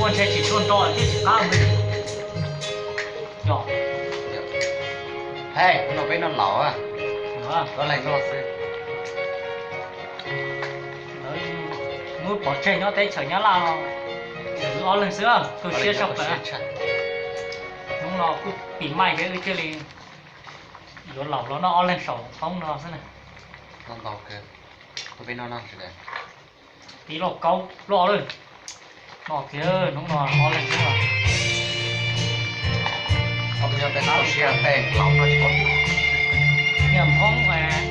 Ntshe tsis tshua nro thiab tsis qab mus. Yog. Hej, no peb noj laus, koj leeg noj xwb. Lawv muab pov tseg nyob teb chaws Nyab Laj no, ob leeg xwb, tu siab tshaj plaws. Hnub no kuj pim maij thiab wb thiaj li yuav laus los noj ob leeg saum hoob no xwb na. Tib lauj kaub loj lawm. No tiag, hnub no ob leeg xwb. Niam Hmoob,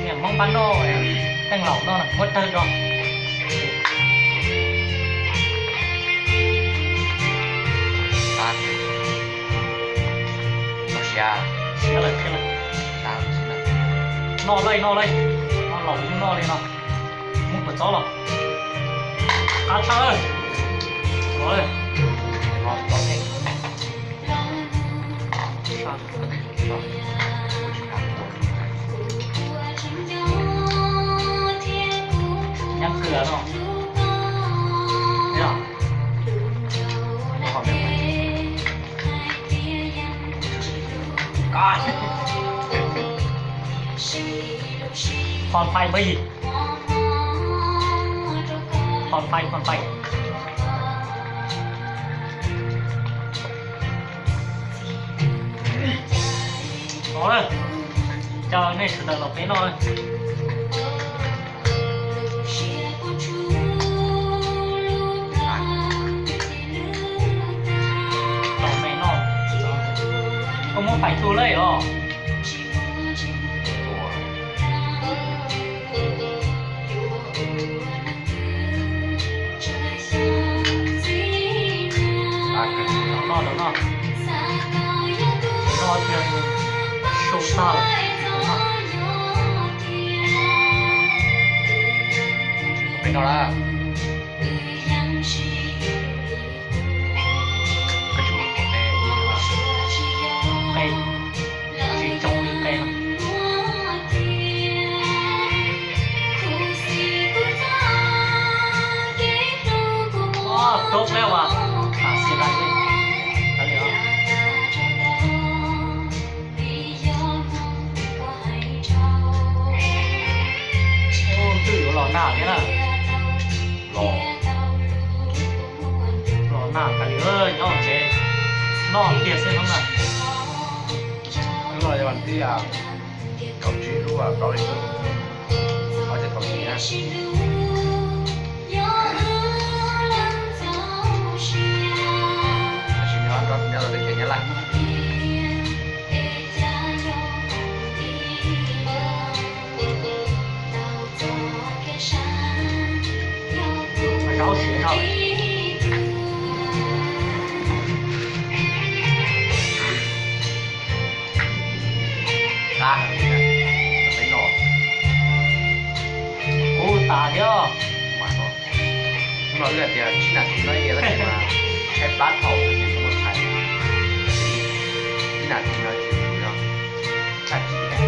niam Hmoob pab noj teej laus no muab tawg rau. Noj lawm, noj lawm, noj laus noj li no. Muab kua txob los. Qab tshaj. Nyab kws no. Phoj phais npawg yim. Phoj phais, phoj phais. Coj nej sawv daws los peb noj. Los me noj. Koj muab pais tu lawm os. Noj, noj, noj. Noj tiag, su tag lawm. Peb noj lawm. Qe, tsis tsoo li qe no. Ua, tub peb ua, tam sim lawm. Ua, twb yuav los nag thiab na. Los, los nag tas li, nyob tsev noj tiag xwb hnub no. Hnub no yog vas thib kaum tsib lub plaub hlis xwb, ob txhiab kaum yim na. Tam sim no nyob rau teb chaws Nyab Laj. Zaub siav zog. Qab heev, peb noj. Ub, tas thiab. Hnub no wb hais tias tsib nas this no ib diav dab tsi mas tshaib plab dhau, tsis muaj txhais. Ib nas this no tsis mus no, tshaj tsis tiag.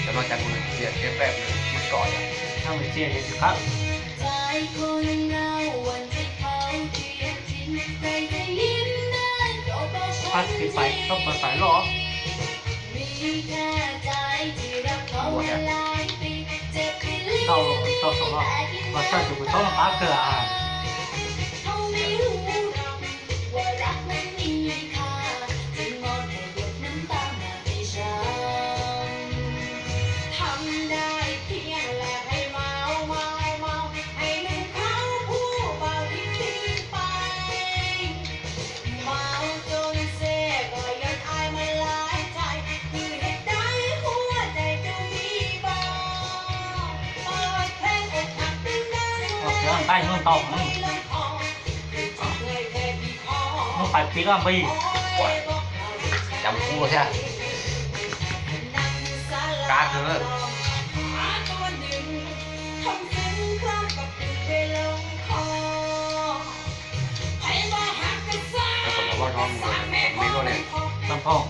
Cov no cas kuv txias siab peb sib kom yom. Tsis qab. Qab txiv pais, txhob pais pais loj. Ua thiab. Tau, tau saum no. Los saib tus kuv txhob qab kawg a. Qaij muaj ntau, muaj pais pib loj npis. Cam kub thiab. Kab kawg. Tau phoo,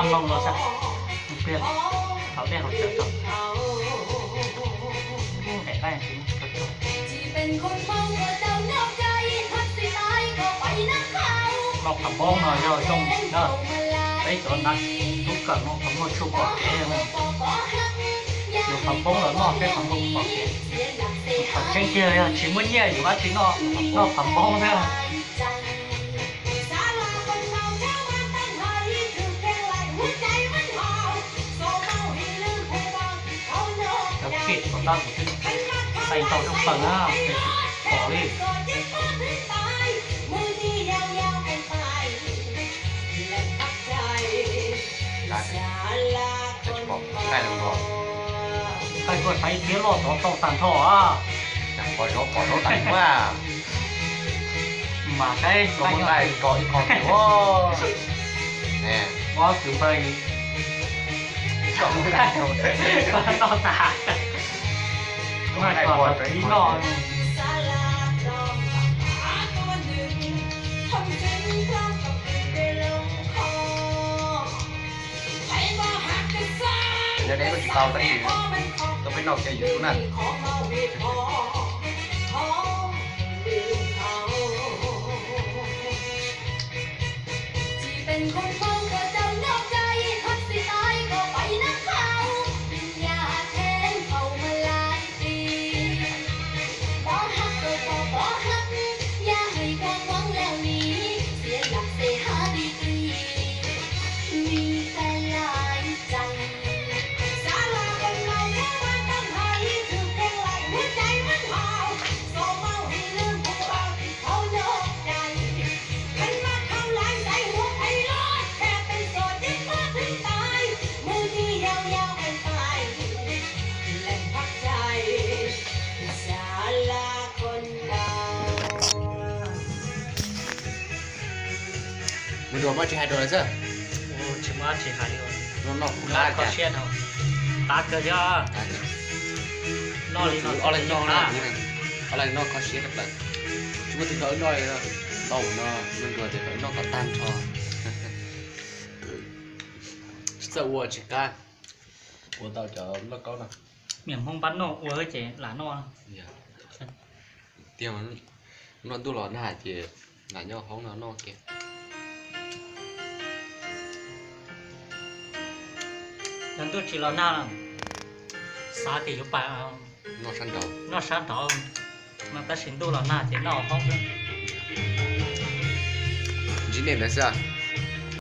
mloog los saib, pliag, thaum dej haus tsawv tau. Daim qaij tsis muaj tau. Noj phav npoob no yog zoo na, peb cov nav tub kawm no qhov muag tshuaj pom kev. Yuav phav npoob los noj seb qhov muag pom kev. Qhov tseeb tiag yog tsis muaj nyiaj yuav dab tsi noj, noj phav npoob thiab. Cov kheej tom qab kuv twb thaij tau coob pawg na, pom li. Qaij kuj saib thiab loj tod tau tag nrho a. Pom zaub pom zaub tag nrho. Mas saib, muab nqaij tso ib qho tus. Ob tug npawg tso nqaij noj tas. Mas kom ib noj. Nyob deb kuj tsis tau tab sis tuaj peb noj kiag yus na. Mus dua muab tsis hais dua lawm xwb. Tsis muab tsis hais li. Noj kho siab no. Qab kawg thiab. Noj li no ob leeg noj na, ob leeg noj kho siab tshaj plaws. Tsis muaj tus nrog wb noj li. Tau no, noj dua ces kom wb noj kom tag nrho. Tsis txawj ua tsis qab. Ua tau cov lauj kaub no. Niam Hmoob pab noj ua ces lam noj. Tiag, noj ntuj los nag ces lam nyob hoob no noj kiag. Yog ntuj tsis los nag, xav tias yuav pais noj sab nraud, noj sab nraud, no tab sis ntuj los nag ces noj hoob xwb. Ntsib nej ntawd xwb.